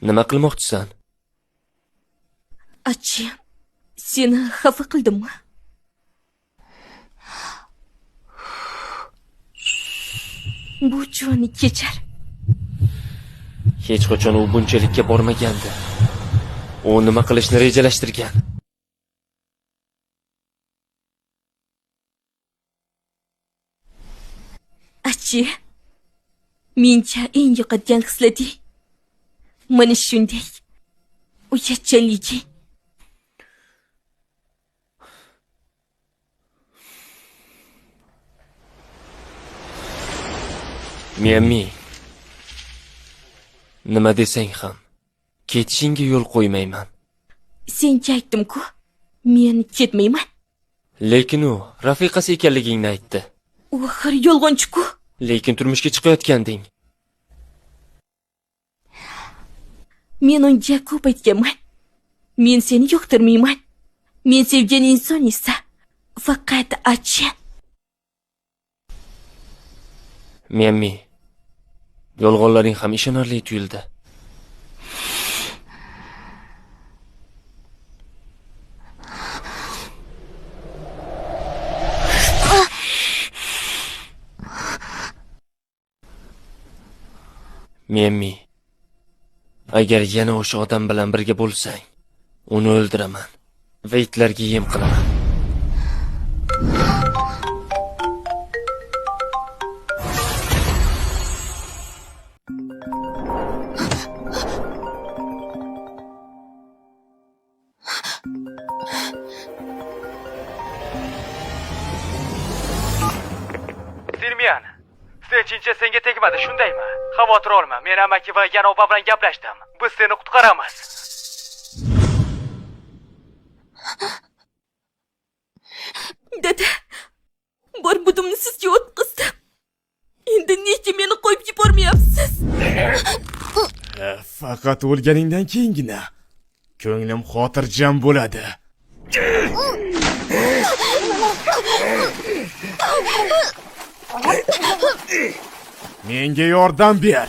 Nima qilmoqchisan? Achi, seni xafa qildimmi? Bu uchun kechir. Hech qachon u bunchalikka bormagandi. U nima qilishni rejalashtirgan? Achi, menga eng yoqadigan xislating mana shunday uyatchanliging. Miami, nima desang ham ketishingga yo'l qo'ymayman. Senga aytdim-ku, men ketmayman. Lekin u rafiqasi ekanligingni aytdi. U axir yolg'onchi-ku. Lekin turmushga chiqayotganding. Men unga ko'p aytganman. Men seni yoqtirmayman. Men sevgan inson esa faqat Achi. Miami, yolg'onlaring ham ishonarli tuyuldi. Miami, agar yana o'sha odam bilan birga bo'lsang, uni o'ldiraman va itlarga yem qilaman. Silmian, Sechincha senga tegmadi, shundaymi? Xavotir olma, men amaki va yana opa bilan gaplashdim. Biz seni qutqaramiz. Dada, bor budimni sizga o'tqizdim. Endi nega meni qo'yib yubormayapsiz? Faqat o'lganingdan keyingina ko'nglim xotirjam bo'ladi. Menga yordam ber.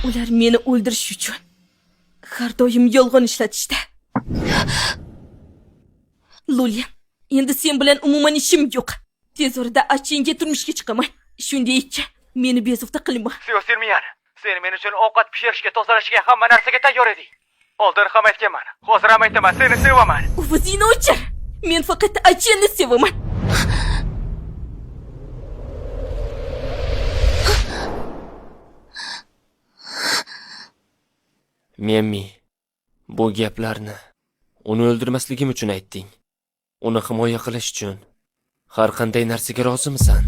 Ular meni o'ldirish uchun har doim yolg'on ishlatishdi. Lulya, endi sen bilan umuman ishim yo'q. Tez orada Achinga turmushga chiqaman. Shunday ekan, meni bezovta qilma. Silmian, sen men uchun ovqat pishirishga, tozalashga, hamma narsaga tayyor eding. Oldin ham aytganman, hozir ham aytaman, seni sevaman. Ovozingni o'chir. Men faqat Achinni sevaman. Miami, bu gaplarni uni o'ldirmasligim uchun aytding. Uni himoya qilish uchun har qanday narsaga rozimisan?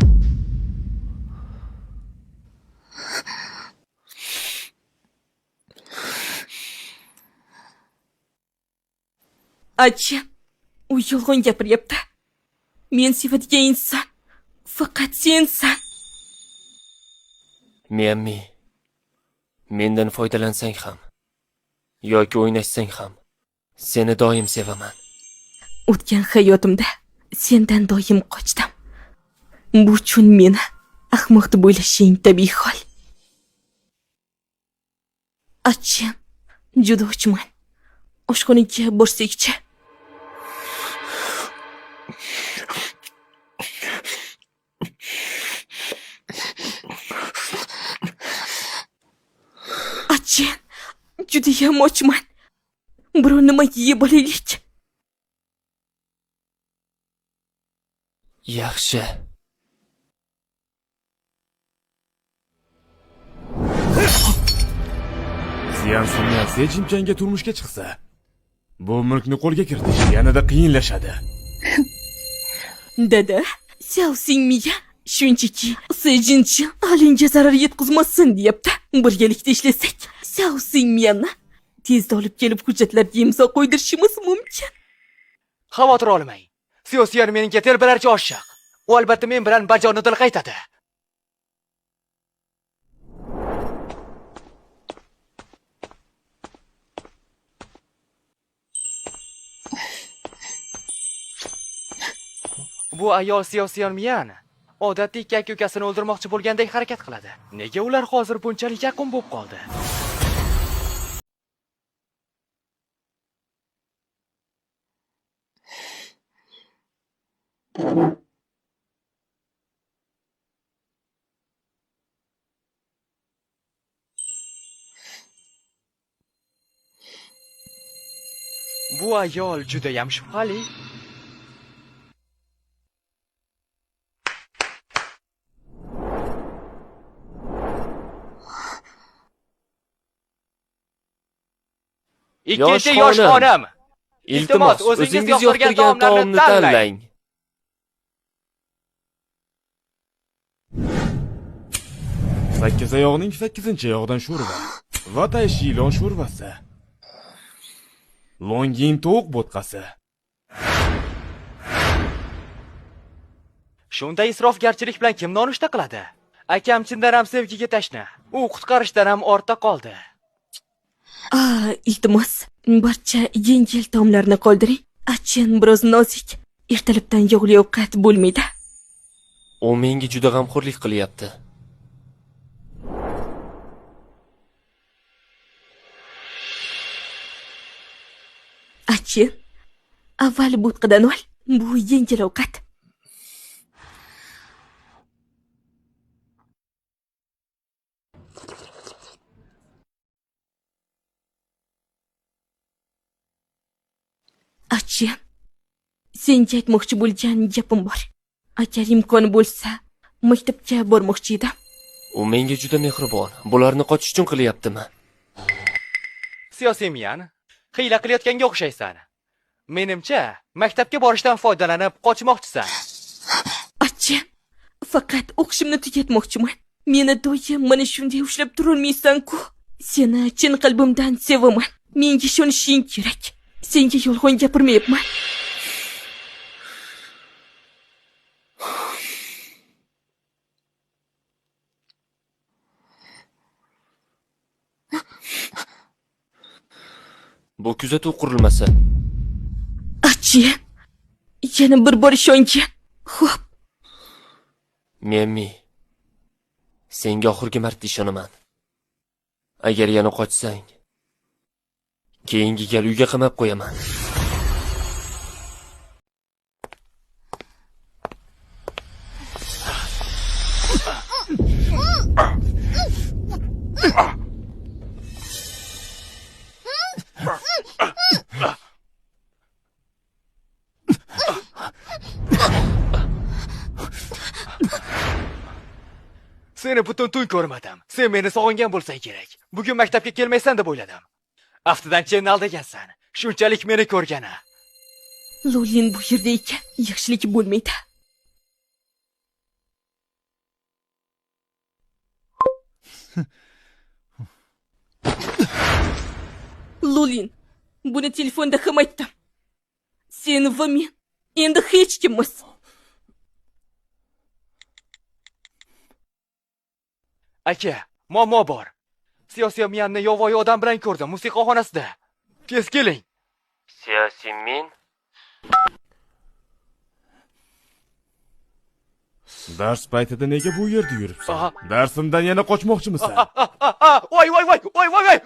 Achin, u yolg'on gapiryapti. Men sevadigan inson faqat sensan. Miami, mendan foydalansang ham yoki o'ynashsang ham seni doim sevaman. O'tgan hayotimda sendan doim qochdim. Bu uchun meni ahmoq deb o'ylashing tabiiy hol. Achin, juda ochman. Oshxonaga borsakchi. Achin, judayam ochman. Biror nima yeb olaylik. Yaxshi. Ziyan Sinyan Sejimchanga turmushga chiqsa, bu mulkni qo'lga kiritish yanada qiyinlashadi. Dada, Xiao Xingmiya shunchaki Sejinchi Alinga zarar yetkazmasin deyapti. Birgalikda ishlasak, Xiao Xingmiyani tezda olib kelib hujjatlarga imzo qo'ydirishimiz mumkin. Xavotir olmang. Siyosiyan menga telbalarcha oshiq. U albatta men bilan bajonu dil qaytadi. Bu ayol Xiao Xiaomian odatda ikki aka-ukasini o'ldirmoqchi bo'lgandek harakat qiladi. Nega ular hozir bunchalik yaqin bo'lib qoldi? Bu ayol judayam shubhali. Ikkinchi yosh xonim, iltimos, o'zingiz yoqtirgan taomni tanlang. Sakkiz oyog'ning 8-oyog'idan sho'rva va tayshilon sho'rvasi. Longin tovuq bo'tqasi. Shunday isrofgarchilik bilan kim nonushta qiladi? Akam chindan ham sevgiga tashna. U qutqarishdan ham ortda qoldi. Iltimos, barcha yengil taomlarni qoldiring. Achin biroz nozik. Ertalabdan yog'li ovqat bo'lmaydi. U menga juda g'amxo'rlik qilyapti. Achin, avval bo'tqadan ol. Bu yengil ovqat. Achin, senga aytmoqchi bo'lgan gapim bor. Agar imkon bo'lsa, maktabga bormoqchi edim. U menga juda mehribon. Bularni qochish uchun qilyaptimi? Xiao Xiaomian, hiyla qilayotganga o'xshaysan. Menimcha, maktabga borishdan foydalanib qochmoqchisan. Achin, faqat o'qishimni tugatmoqchiman. Meni doim mana shunday ushlab turolmaysan-ku. Seni chin qalbimdan sevaman. Menga ishonishing kerak. Senga yolg'on gapirmayapman. Bu kuzatuv qurilmasi. Achin, yana bir bor ishongin. Xo'p. Memi, senga oxirgi marta ishonaman. Agar yana qochsang, keyingi gal uyga qamab qo'yaman. Seni butun tun ko'rmadim. Sen meni sog'ingan bo'lsang kerak. Bugun maktabga kelmaysan deb o'yladim. Aftidan chenni aldagansan. Shunchalik meni ko'rgani. Lolin bu yerda ekan, yaxshilik bo'lmaydi. Lolin, buni telefonda ham aytdim. Sen va men endi hech kimmiz. Aka, muammo bor. Xiao Xiaomianni yovvoyi odam bilan ko'rdim musiqaxonasida. Tez keling. Xiao Xiaomin? Dars paytida nega bu yerda yuribsan? Darsimdan yana qochmoqchimisan? Voy voy voy, voy voy voy.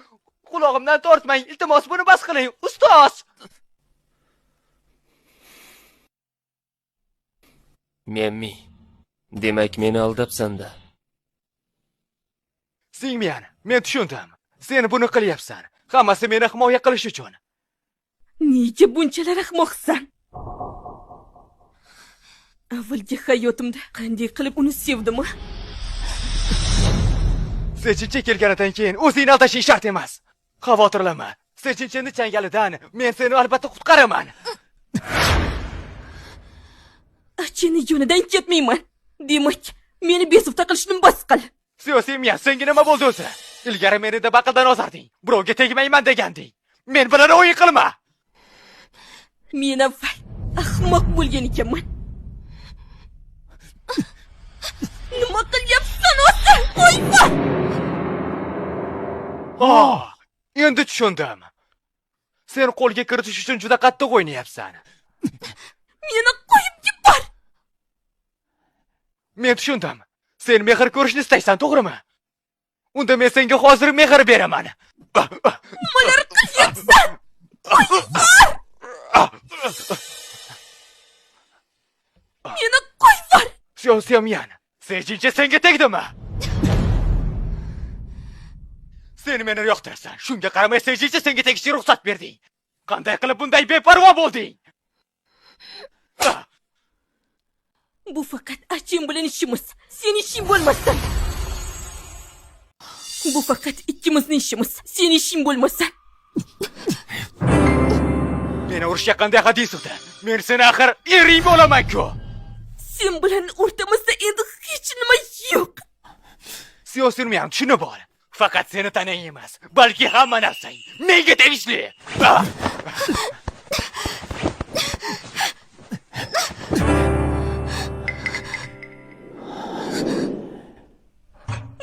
Qulog'imdan tortmang, iltimos buni bas qiling, ustoz. Memi, demak meni aldabsan-da. Singmian, men tushundim. Sen buni qilyapsan. Hammasi meni himoya qilish uchun. Nega bunchalar ahmoqsan? Avvalgi hayotimda qanday qilib uni sevdim-a? Sechincha kelganidan keyin o'zingni aldashing shart emas. Xavotirlanma. Sechinchani changalidan men seni albatta qutqaraman. Achini yonidan ketmayman. Demak, meni bezovta qilishni bas qil. Xiao Xiaomian, senga nima bo'ldi o'zi? Ilgari meni deb aqldan ozarding. Birovga tegmayman deganding. Men bilan o'yin qilma. Men avval ahmoq bo'lgan ekanman. Nima qilyapsan o'zi? Qo'yma! Endi tushundim. Sen qo'lga kiritish uchun juda qattiq o'ynayapsan. Meni qo'yib yubor. Men tushundim. Sen mehr ko'rishni istaysan, to'g'rimi? Unda men senga hozir mehr beraman. Nimalar qilyapsan? Meni qo'yvor. Xiao Xiaomian, Sejincha senga tegdimi? Sen meni yoqtirasan. Shunga qaramay Sejincha senga tegishga ruxsat berding. Qanday qilib bunday beparvo bo'lding? Bu faqat Achin bilan ishimiz. Seni ishing bo'lmasin. Bu faqat ikkimizning ishimiz. Seni ishing bo'lmasin. Meni urishga qanday hadis edi? Men seni axir ering bo'laman-ku. Sen bilan o'rtamizda endi hech nima yo'q. Xiao Xiaomian, tushunib ol. Faqat seni tanang emas, balki hamma narsang menga tegishli. Ah!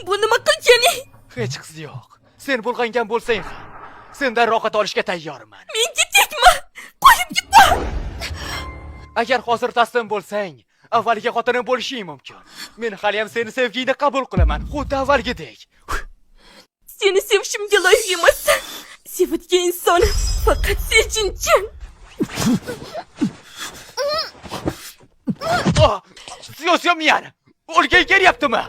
Bu nima qilganing? Hech qisi yo'q. Sen bulg'angan bo'lsang ham, sendan rohat olishga tayyorman. Menga tegma. Qo'yib yubor. Agar hozir taslim bo'lsang, avvalgi xotinim bo'lishing mumkin. Men haliyam seni sevgingni qabul qilaman, xuddi avvalgidek. Seni sevishimga loyiq emassan. Sevadigan insonim faqat Sejinchen. Oh, Xiao Xiaomian, o'lging kelyaptimi?